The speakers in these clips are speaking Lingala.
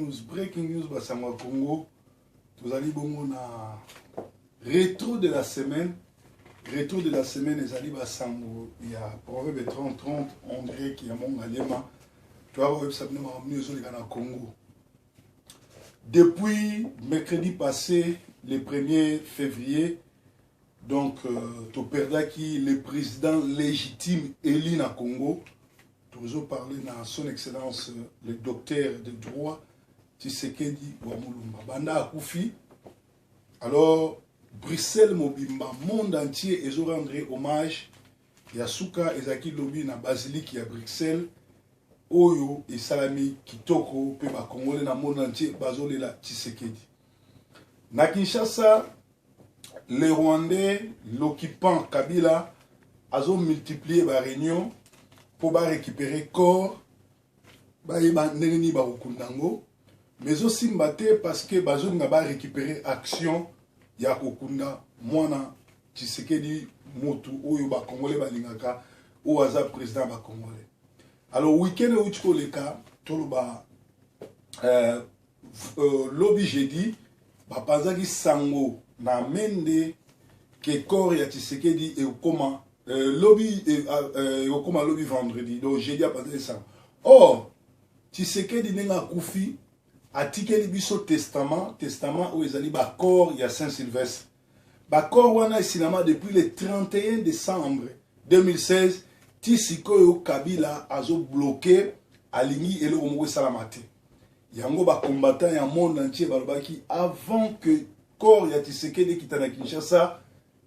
News, breaking news, basango ya Congo. Tozali bongo na retro de la semaine. Retro de la semaine ezali basango ya Proverbe 30 30 André Kiamonga Lema. Toyaka koyebisa bino makambo nini ezoleka na Congo. Depuis mercredi passé, le 1er février, donc euh, toperdaki le président légitime élu na Congo. Tozo parler na son excellence le docteur de droit Tshisekedi wa Mulumba. Banda akufi, alors Bruxelles mobimba, monde entier ezo rendre hommage ya suka ezalaki lobi na basilique ya Bruxelles oyo esalami kitoko mpe bakongole na monde entier bazolela Tshisekedi. Na Kinshasa, le Rwandais, l'occupant Kabila, azo multiplier ba réunion mpo ba récupérer corps, bayeba ndenge nini bakokunda yango, mais ezosimba te parce que bazolinga ba récupérer action ya kokunda mwana Tshisekedi, motu oyo bakongole balingaka, oyo aza président ya bakongole. Alors week-end euti koleka, toloba lobi jeudi, bapanzaki sango na Mende ke corps ya Tshisekedi ekokoma lobi, ekokoma lobi vendredi. Donc jeudi apanzaki sango. Or Tshisekedi ndenge akufi, atikeli biso testament, testament oyo ezali baaccord ya Saint Sylvestre. Baaccord wana esilama depuis le 31 décembre 2016. Ti sikoyo Kabila azobloquer, alingi eloko moko esalama te. Yango bacombattant ya monde entier balobaki, avant que corps ya Tshisekedi ekita na Kinshasa,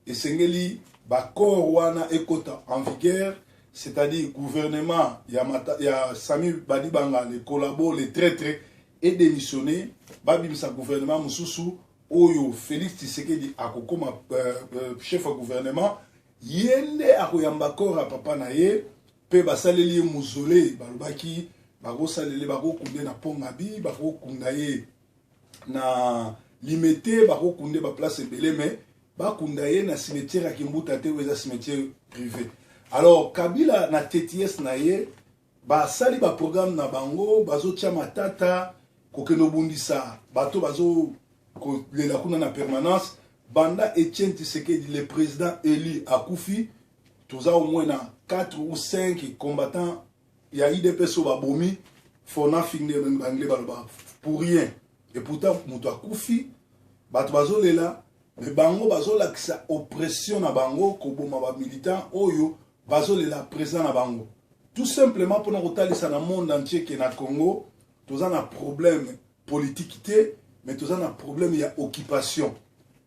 esengeli baaccord wana ekota en vigueur, c'est-à-dire gouvernement ya Sami Badibanga, le collabo, le traître, edémissionné, babimisa gouvernement mosusu oyo Félix Tshisekedi akokoma chef ya gouvernement. Ye nde akoyamba corps ya papa na ye mpe basaleli ye mausolée. Balobaki bakosalele, bakokunda na Pont-Gaby, bakokunda ye na Limete, bakokunda baplace ebele, mais bakunda ye na cimetière ya Kimbuta te, oyo eza cimetière privé. Alors Kabila na tts na ye basali baprogramme na bango, bazotia matata kokende obundisa bato bazokolela kuna na permanence. Banda Etienne Tshisekedi, le président élu, akufi, toza au moins na 4 ou 5 combattants ya UDPS oyo babomi for nothing, nde baanglais baloba pour rien. Et pourtant moto akufi, bato bazolela, mais bango bazolakisa oppression na bango, koboma bamilitant oyo bazolela président na bango, tout simplement mpona kotalisa na monde entier ke na Congo toza na problème politique te, mais toza na problème ya occupation.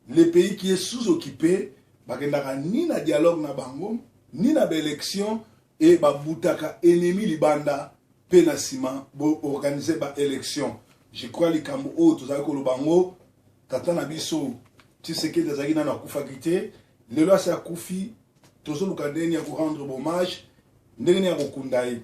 Le pays qui est sous-occupé, bakendaka ni na dialogue na bango ni na baélection e babutaka ennemi libanda mpe na nsima boorganiser baélection. Je crois likambo oyo tozali koloba yango, tata na biso Tshisekedi azalaki nano akufaki te. Lelo asi akufi, tozoluka ndenge ya korendre hommage, ndenge nini ya kokunda ye.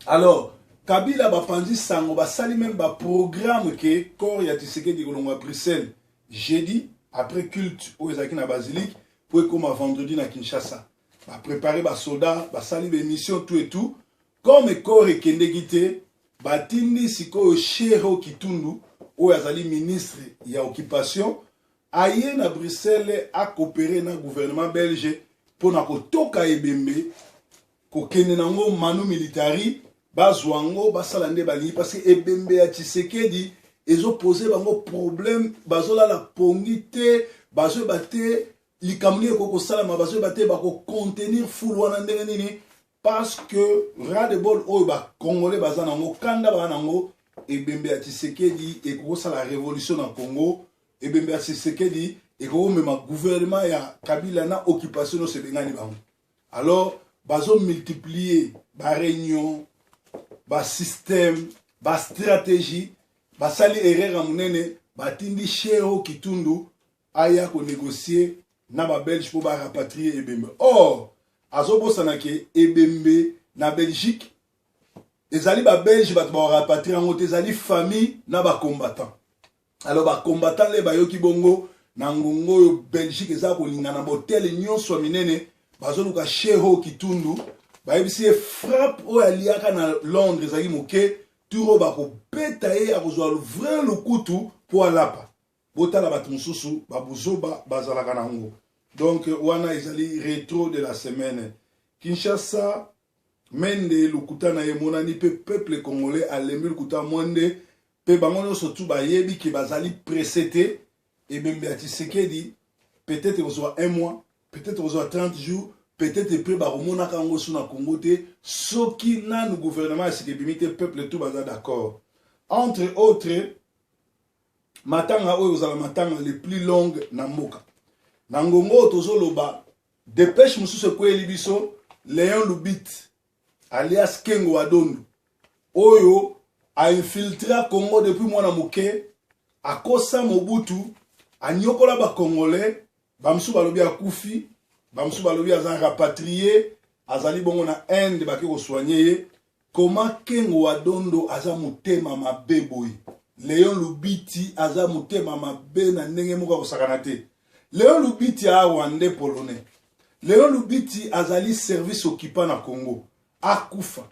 Alors Kabila bapanzi sango, basali même baprogramme ke corps ya Tshisekedi kolongwa Bruxelles jeudi après culte oyo ezalaki na basilique mpo ekóma vendredi na Kinshasa. Baprépare basoda, basali baémission, tout et tout. Comme corps ekendeki te, batindi sikoyo Shero Kitundu oyo azali ministre ya occupation, aye na Bruxelles acoopérer na gouvernement belge mpona kotoka ebembe, kokende nango manu militari, bazwa yango, basala nde balingi, parce que ebembe ya Tshisekedi ezopose bango problème. Bazolala pongi te, bazoyeba te likambo nini ekoki kosalama, bazoyeba te bakocontenir foule wana ndenge nini, parce que ras-le-bol oyo bacongolais baza nango, kanda baza nango, ebembe ya Tshisekedi ekoki kosala révolution na Congo. Ebembe ya Tshisekedi ekoki komema gouvernement ya Kabila na occupation nyonso ebengani bango. Alors bazomultiplier baréunion, basystème, bastratégie. Basali erreur ya monene, batindi Shero Kitundu aya konégocier na babelge mpo barapatrier ebembe. Or azobosana ke ebembe na Belgique ezali babelge bato barapatrier yango te, ezali famille na bacombattant. Alors bacombattant nde bayoki bongo na ngongo oyo Belgique eza kolinga na botele nyonso ya minene, bazoluka Shero Kitundu. Bayebisi ye frappe oyo aliaka na Londres ezalaki moke. Tour oyo bakobeta ye, akozwa vrai lokutu mpo alapa. Botala bato mosusu babuzoba bazalaka na yango. Donc wana ezali retro de la semaine. Kinshasa, Mende lokuta na ye emonani mpe peuple congolais alembi lokuta Mwende mpe bango nyonso tu bayebi ke bazali presse te. Ebembe ya Tshisekedi peut-être ekozwa un mois, peut-être ekozwa 30 jours, peut-être mpe bakomonaka yango su na Congo te soki nanu gouvernement ya sika ebimi te. Peuple tout baza d'accord. Entre autres, matanga oyo kozala matanga le plus longue na mboka na ngongo oyo tozoloba. Dépêche mosusu ekweyeli biso: Léon Lubit alias Kengo Adondo, oyo ainfiltra Congo depuis mwana moke, akosa Mobutu, anyokola Bacongolais. Bamosusu balobi akufi, bamosusu balobi aza rapatrié, azali bongo na Inde, bake kosoigner ye. Koma Kengo Adondo aza motema mabe boye. Léon Lubiti aza motema mabe na ndenge moko akosakana te. Léon Lubiti a Rwandais polonais. Léon Lubiti azali service occupant na Congo. Akufa,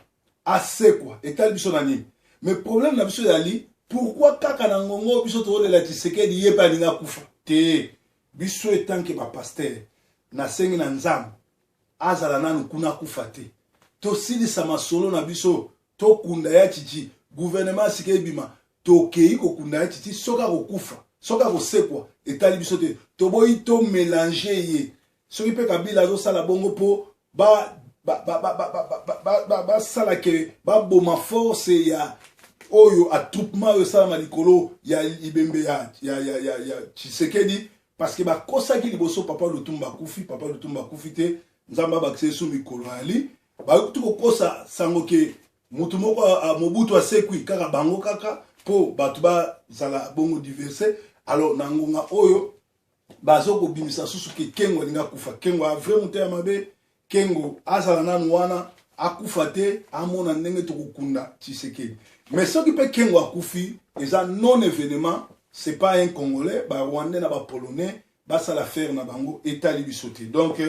asekwa, etali biso na nini? Mais problème na biso ezali pourquoi kaka na ngongo biso tozolela Tshisekedi, ye mpe alingi akufa te? Biso etanke bapasteur, nasengi na Nzambe azala nanu kuna, akufa te. Tosilisa masolo na biso, tokunda ya Tshitshi, gouvernement asika ebima, tokei kokunda ya Tshitshi. Soki akokufa, soki akosekwa, etali biso te. Toboyi tomélanger ye. Soki mpe Kabila azosala bongo mpo basala ke baboma force ya oyo attroupement oyo esalama likolo ya ibembe ya Tshisekedi, parce que bakosaki liboso papa Lutumba akufi. Papa Lutumba akufi te. Nzambe abakisa ye so mikolo. Ayali bayoki kokosa sango ke motu moko Mobutu asekwi kaka bango kaka mpo bato bazala bongo diverse. Alors na ngonga oyo bazo kobimisa susu ke Kengo alingi akufa. Kengo a vrai moto ya mabe. Kengo azala nanu wana, akufa te, amona ndenge tokokunda Tshisekedi. Mais soki mpe Kengo akufi, eza non événement. C'est pas un Congolais. Barwandais na Bapolonais basala affaire na bango, etali biso te. Donc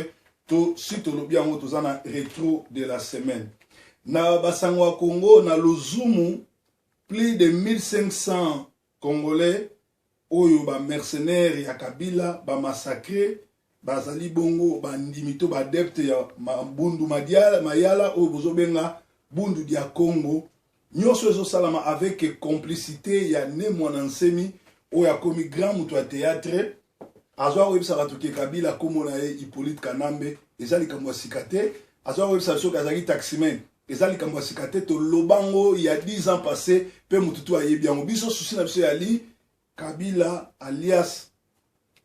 to si tolobi yango, toza na rétro de la semaine. Na basango ya Congo, na Luzumu, plus de 1500 Congolais oyo bamercenaire ya Kabila bamassacre, bazali bongo bandimi to baadepte ya Mabundu Mayala oyo bozobenga Bundu dia Congo. Nyonso ezosalama avec complicité ya Ne Mwana Nsemi, oyo akomi grand moto ya théâtre, azwa koyebisa bato ke Kabila akombo na ye Hippolyte Kanambe. Eza likambo ya sika te. Azwa koyebisa soki azalaki taximan, eza likambo ya sika te. Tolobango ya 10 ans passé mpe motu tu ayebi yango. Biso souci na biso yali Kabila alias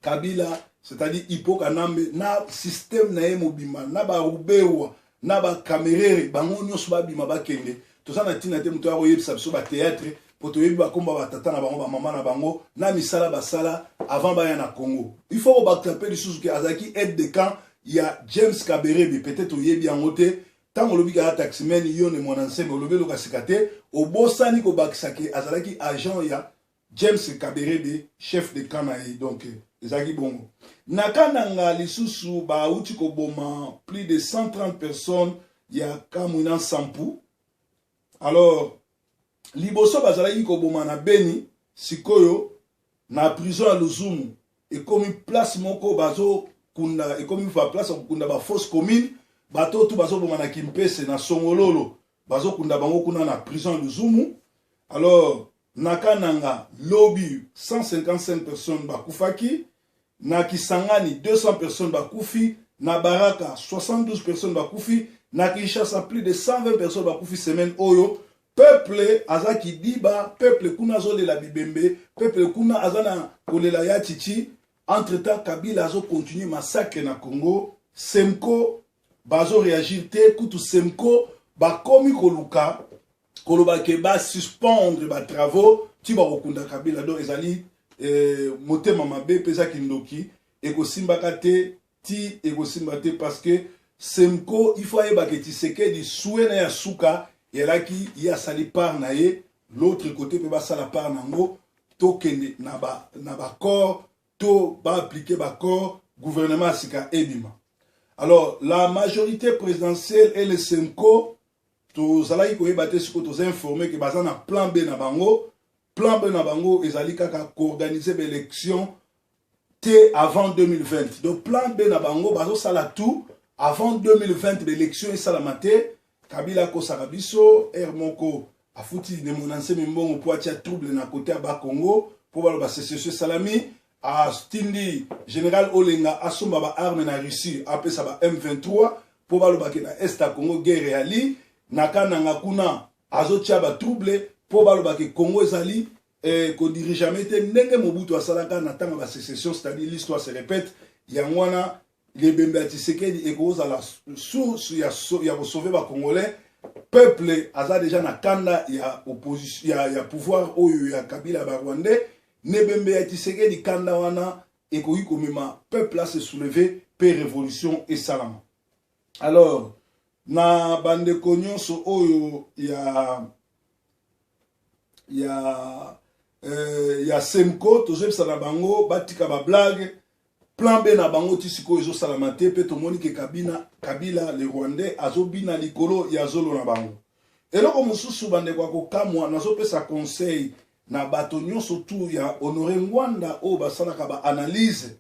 Kabila, c'est-à-dire Hippo Kanambe, na système na ye mobimba, na Baruberwa na Bakamerere, bango nyonso babima, bakende. Toza na ntina te moto ya koyebisa biso bathéâtre, mpo toyebi bakomba batata na bango, bamama na bango, na misala basala avant baya na Congo. Il faut kobakisa mpe lisusu ke azalaki aide de camp ya James Kaberebe. Peut-être oyebi yango te. Ntango olobi kaka taximan, yo Ne Mwana Nsemi, olobi eloko sika te. Obosani kobakisa ke azalaki agent ya James Kaberebe, chef de camp na ye. Donc ezalaki bongo. Na Kananga lisusu, bauti koboma plus de 130 personnes ya Kamwina Nsapu. Alors liboso bazalaki koboma na Beni, sikoyo na prison ya Luzumu ekomi place moko bazokunda, ekomi place ya kokunda bafosse commune. Bato tu bazoboma na Kimpese, na Songololo, bazokunda bango kuna na prison ya Luzumu. Alors na Kananga, lobi 155 personnes bakufaki, na Kisangani 200 personnes bakufi, na Baraka 72 personnes bakufi, na Kinshasa plus de 120 personnes bakufi semaine oyo. Peuple aza kidiba, peuple kuna azolela bibembe, peuple kuna aza na kolela ya Tshitshi. Entre temps Kabila azocontinue massacre na Congo. Cenco bazoréagir te. Kutu Cenco bakomi koluka koloba ke basuspendre batravaux ti bakokunda Kabila. Donc ezali motema mabe mpe eza kindoki. Ekosimbaka te, ti ekosimba te, parce que Cenco, il faut ayebaka Tshisekedi souhait na ya suka elaki ye asali part na ye, l'autre côté mpe basala part nango. Tokende na baaccord ba to baappliquer baaccord, gouvernement ya sika ebima. Alors la majorité présidentielle et le Cenco. Tozalaki koyeba te, sikoyo toza informé ke baza na plan B na bango. Plan B na bango ezali kaka koorganiser baélection te avant 2020. Donc plan B na bango, bazosala tout avant 2020 baélection esalama te. Kabila akosaka biso ere moko, afuti Ne Muanda Nsemi mbongo mpo atia trouble na côté ya Bakongo, mpo baloba sécession esalami. Atindi général Olenga asomba baarme na Russie, apesa ba M23 mpo balobake na est ya Congo guerre eyali. Na Kananga kuna azotia batrouble mpo balobake Congo ezali kodirigeame te, ndenge Mobutu asalaka na ntango ya basécession, c'est-à-dire l'histoire se répète. Yango wana lebembe ya Tshisekedi ekozala source ya kosauver bacongolais. Peuple aza déjà na kanda ya opposition ya pouvoir oyo ya Kabila, ya barwandais. Nebembe ya Tshisekedi, kanda wana ekoki komema peuple ase soulever mpe révolution esalama. Alors na bandeko nyonso oyo ya Semco, tozoyebisa na bango batika bablague. Plan B na bango ti sikoyo ezosalama te, mpe tomoni ke Kabila le Rwandais azobina likolo ya zolo na bango. Eloko mosusu, bandeko ya kokamwa, nazopesa conseil na bato nyonso tu ya Honoré Ngbanda oyo basalaka baanalyse.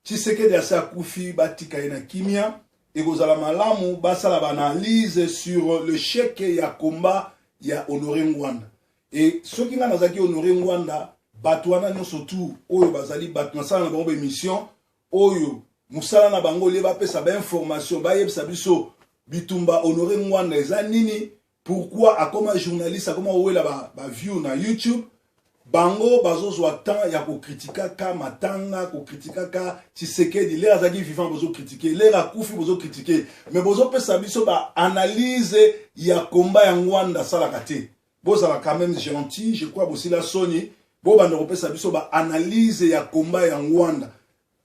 Tshisekedi asi akufi, batika ye na kimia. Ekozala malamu basala baanalyse sur l'échec ya combat ya Honoré Ngbanda. E soki ngai nazalaki Honoré Ngbanda, bato wana nyonso tu oyo bazali bato nasala na bango baémission oyo, mosala na bango lie bapesa bainformation, bayebisa biso bitumba Honoré Ngbanda eza nini, pourquoi akoma journaliste, akoma kowela baview ba na YouTube. Bango bazozwa temps ya kokritikaka matanga, kokritikaka Tshisekedi. L'heure azalaki vivant bozocritiquer, l'heure akufi bozocritiquer, mais bozopesa biso baanalyse ya combat ya Ngbanda asalaka te. Bozala quand même gentil, je crois bosila soni. Bobanda kopesa biso baanalyse ya combat ya Ngbanda,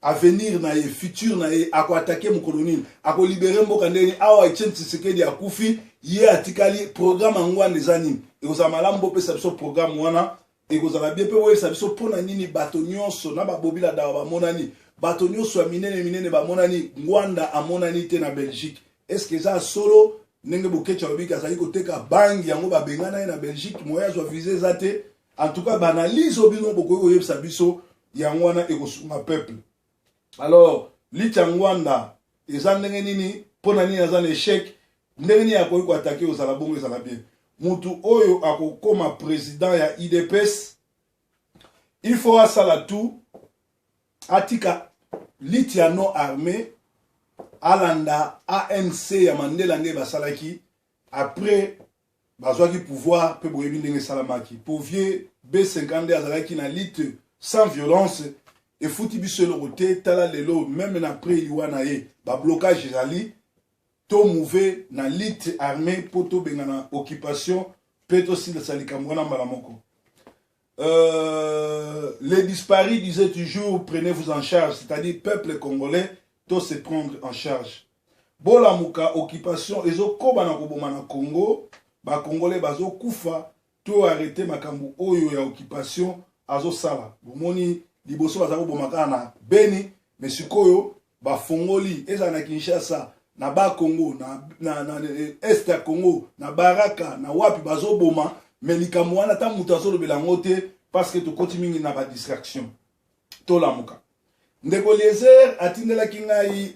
avenir na ye, futur na ye, akoattaquer mokolo nini, akolibérer mboka ndeni. Awa Etienne Tshisekedi akufi, ye atikali, programme ya Ngbanda eza nini? Ekozala malamu bopesa biso programme wana, ekozala bien. Mpe boyebisa biso mpo na nini bato nyonso na babobila dawa bamonani, bato nyonso ya minene minene bamonani, Ngbanda amonani te na Belgique. Est-ce eza solo ndenge Bokeci alobiki azali koteka bangi, yango babengana ye na Belgique, moye azwa visa eza te? En tout cas baanalyse oyo bino bokoki koyebisa biso yango wana ekosunga peuple. Alors lutte ya Ngbanda eza ndenge nini? Mpo na nini aza na échec? Ndenge nini akoki koattaquer? Ozala bongo, ezala bien. Mutu oyo akokóma président ya UDPS, il faut asala tout atika lutte ya non armé, alanda ANC ya Mandela nde basalaki après bazwaki pouvoir. Mpe boyebi ndenge esalamaki po vieux B52 nde azalaki na lutte sans violence, efuti biso eloko te. Tala lelo, même na après liwa na ye, bablocage ezali. Tomouve na lutte armée mpo tobengana occupation mpe tosilisa likambo wana mbala moko. Les disparus disaient toujours: prenez-vous en charge, c'est-à-dire peuple congolais to se prendre en charge. Bolamuka, occupation ezokoba na koboma na Congo, bacongolais bazokufa. To arrêter makambo oyo ya occupation azosala. Bomoni, liboso baza koboma kaka na Beni, mais sikoyo bafongoli, ezala na Kinshasa, na Bakongo, na est ya Congo, na Baraka, na wapi bazoboma. Mais likambo wana ata moto azolobela yango te, parce que tokoti mingi na badistraction. Tolamuka. Ndeko Liezer atindelaki ngai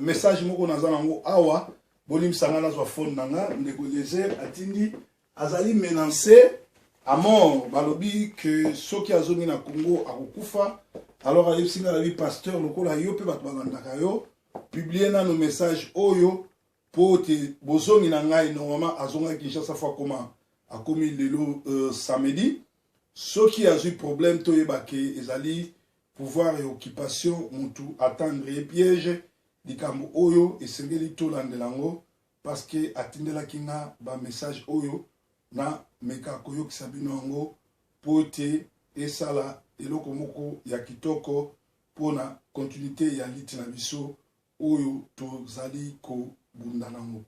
message moko, naza nango awa. Bolimbisa ngai, nazwa phone na nga. Ndeko Liezer atindi, azali menacé à mort. Balobi ke soki azongi na Congo akokufa. Alors ayebisi ngai, alobi: "Pasteur, lokola yo mpe bato balandaka yo, publie nano message oyo mpo te bozongi na ngai." Normalement azongaki Kinshasa, fo akoma, akomi lelo samedi. Soki azwi problème, toyeba ke ezali pouvoir ya occupation motu atendre ye piège. Likambo oyo esengeli tolandela yango, parce que atindelaki nga bamessage oyo, na meka koyokisa bino yango mpo ete esala eloko moko ya kitoko mpona continuité ya lutte na biso oyo tozali kobunda nango.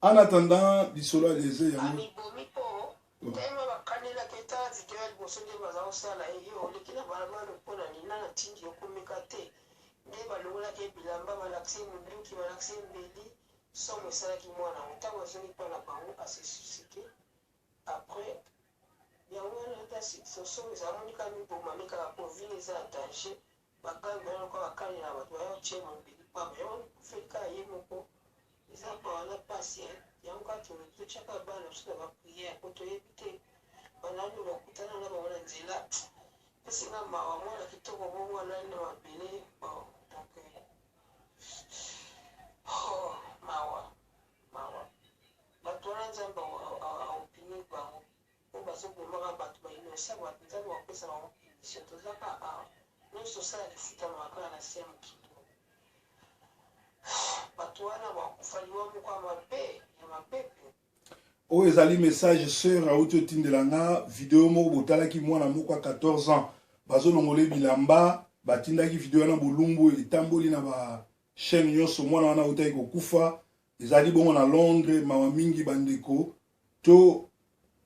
En attendant, lisolo ya leze yango. Amibomi mpo tema bakanelaki eta video ya liboso nde baza kosala ye: "Oleki na balabala mpona nini? Natindi yo komeka te." Nde balongolaki ye bilamba, balakisi ye monduki, balakisi ye mbeli. Somo esalaki mwana yango tango azongi epai na bango a se suicide après yango wana ata somo ezala amoni kaka miboma ne kaka po vie eza ya danger ba gang wana lokola bakanela bato baya kotia mobili pamba yango wana ekufeli kaka ye moko eza mawa na pasi yango kaka tolobi totyaka bana biso na ba prière po toyebi te banani bakutana na bango na nzela pesi nga mawa mwana kitoko bongo alali na mabele bon donc Oh, mawa mawa bato wana nzambe aopini bango po bazobomaka bato bainosa bato nzambe akopesa bango punition toza kaka awa nyonso tosalaka efutamaka kaka na se ya mokili bato wana bakufa liwa moko ya mabe ya mabe mpe Oyo ezali message sœur awuti otindela nga video moko botalaki mwana moko ya 14 ans bazolongola ye bilamba batindaki video wana bolumbu etamboli na ba chaîne nyonso mwana wana awutaki kokufa ezali bongo na Londres mawa mingi bandeko to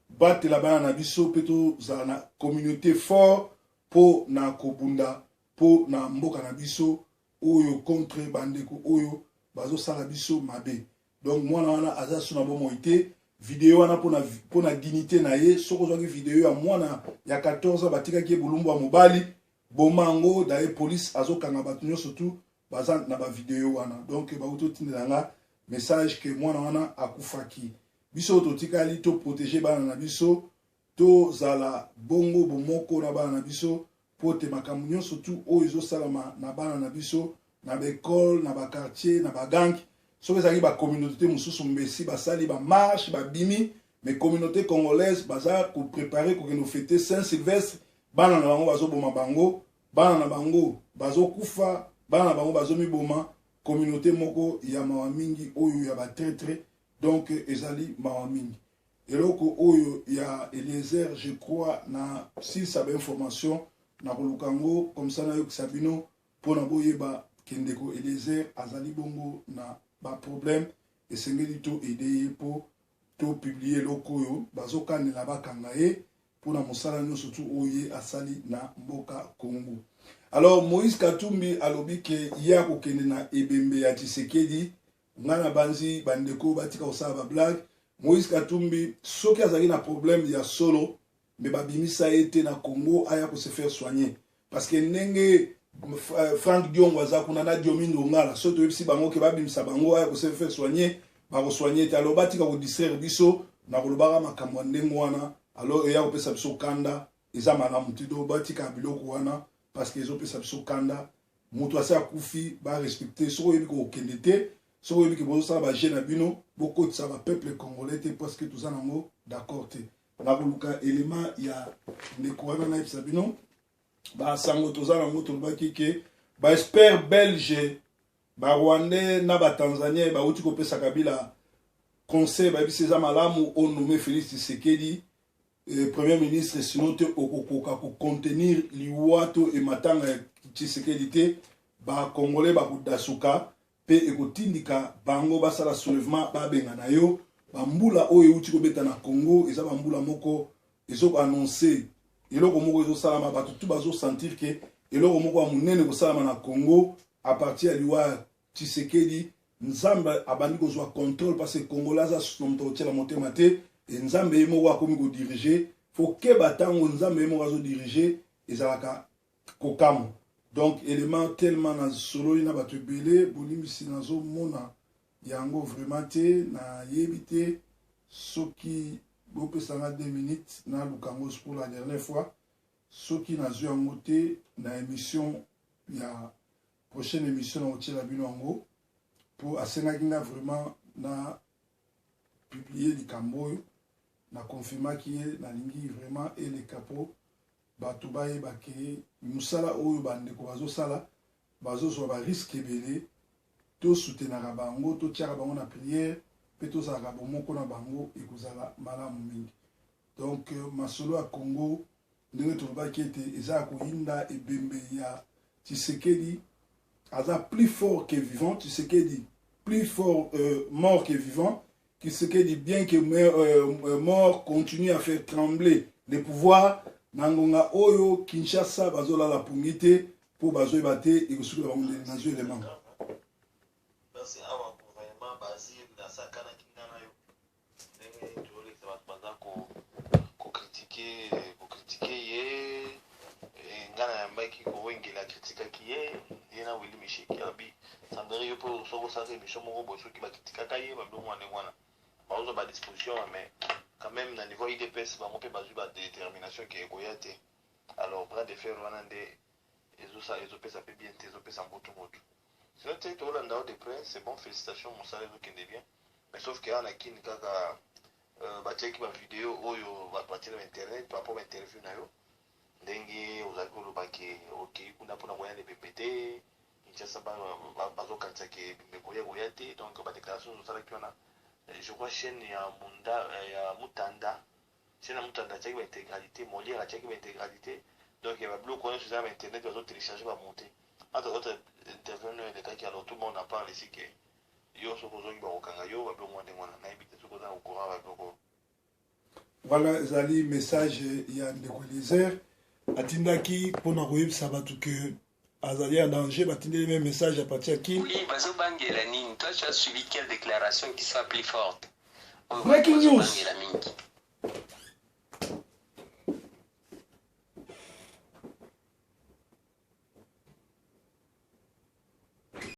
batela bana na biso mpe tozala na communauté fort mpo na kobunda mpo na mboka na biso oyo contre bandeko oyo bazosala biso mabe Donc mwana wana aza su na bomoi te. Video wana pona pona dignité na ye, soki ozwaki video ya mwana ya 14 ans batikaki ye bolumbu ya mobali, boma yango daye police azokanga bato nyonso tu baza na ba video wana. Donc bauti otindela nga message que mwana wana akufaki. Biso totikali to protéger bana na biso, tozala bongo bomoko na bana na biso mpo te makambo nyonso tu oyo ezosalama na bana na biso na baekole na bakartier na bagange soki ezalaki bacommunauté mosusu mbesi basali bamarche babimi mais communauté congolaise baza koprépare kokende kofete saint sylvestre bana na bango bazoboma bango bana na bango bazokufa bana na bango bazomiboma communauté moko ya mawa mingi oyo ya batraitre donc ezali mawa mingi Eloko oyo ya Eliezer je crois na silisa ba information na koluka yango comme ça nayokisa bino pona boyeba ke ndeko Eliezer azali bongo na ba problème esengeli to aider ye po to publier eloko oyo bazokanela bakanga ye pona mosala nyonso tu oyo ye asali na mboka Congo. Alors Moïse Katumbi alobi ke ye akokende na ebembe ya Tshisekedi Nga na banzi ba ndeko batika kosala ba blague. Moïse Katumbi soki azalaki na problème ya solo mais babimisa ye te na Congo aya ko se faire soigner parce que ndenge euh, Franck Diongo aza kuna na Diomi Ndongala soki toyebisi bango ke babimisa bango aya ko se faire soigner bakosoigne te alors batika kodistraire biso na kolobaka makambo ya ndenge wana alors eya kopesa biso kanda eza malamu te donc batika biloko wana parce que ezopesa biso kanda moto asi akufi ba respecte soki oyebi kokende te soki oyebi ke bozosala ba jeu na bino bokotisa ba peuple congolais te parce que toza nango d'accord te nakoluka elema ya ndeko wana nayebisa bino basango toza nango tolobaki ke baexpert belge barwandais na batanzanien bauti kopesa kabila conseil bayebisi eza malamu onome félix tshisekedi Eh, premier ministre sinon te okokoka kocontenir liwa to ematanga ya tshisekedi te bacongolais bakodasuka mpe ekotindika bango basala soulèvement babengana yo bambula oyo euti kobeta na congo eza bambula moko ezokoannonce eloko moko ezosalama bato tu bazosentir ke eloko moko ya monene kosalama na congo a partir ya liwa ya Tshisekedi nzambe abandi kozwa contrôle parce que congolais aza susu na moto akotiela motema te e nzambe ye moko akomi kodirige fo keba ntango nzambe ye moko azodirige ezalaka kokamwa donc élément tellement nasololi na bato ebele bolimbisi nazomona yango vraiment te nayebi te soki bopesa nga 2 minutes naluka yango pour la dernière fois soki nazwi yango te na émission ya prochaine émission na kotiela bino yango mpo asengaki nga vraiment na publier likambo oyo na confirmaki ye nalingi vraiment eleka mpo bato bayeba ke mosala oyo bandeko bazosala bazozwa bariske ebele tosutenaka bango totiaka bango na priere mpe tozalaka bomoko na bango ekozala malamu mingi donc euh, masolo ya congo ndenge tolobaki ete eza ya koyinda ebembe ya Tshisekedi aza plus fort que vivant Tshisekedi plus fort euh, mort que vivant Tshisekedi bien que euh, euh, mort continue à faire trembler le pouvoir na ngonga oyo Kinshasa bazolala pongi te mpo bazoyeba te ekosukela bango ndenge nazwi elema Merci awa gouvernement basile. Ozalaki kokritike ye, ngai nayambaki kowengela, akritikaki ye, ye na Willy Mishiki. Alobi Sandrine, yo mpe soki osalaka émission moko boye, soki bakritikaka ye, babiloko mwa ndenge wana, bazozwa badisposition, mais quand même na niveau ya UDPS, bango mpe bazwi badétermination ke ekoya te. Alors bras de fer wana nde ezopesa mpe bien te, ezopesa mbutu mutu. Sinon te, tolanda yo de près, c'est bon, félicitation, mosala ezokende bien. Mais sauf ke awa na Kini kaka batiaki bavideo oyo batie na bainternet par rapport bainterview na yo, ndenge ozalaki koloba ke okei kuna mpona koya na ebembe te. Kinshasa bazokanisa ke ebembe koya koya te. Donc badéclaration osalaki wana, je crois chaîne ya Munda, ya Mutanda, chaîne ya Mutanda atiaki baintégralité, Molière atiaki baintégralité. Donc ya babiloko nyonso eza na bainternet, bazotélécharge, bamonte entre autres interview no elekaki. Alors tout le monde en parle ici ke yo soki ozongi, bakokanga yo, babiloko mwa ndenge wana. Nayebi te soki oza na courant babiloko. Voilà, ezali message ya ndeko Eliezer atindaki mpona koyebisa bato ke azali en danger. Batindeli me message à partir ya Kini. Oui, bazobangela nini? Toi, tu as suivi quelle déclaration qui soit plus forte? Breaking news. Bazobangela mingi.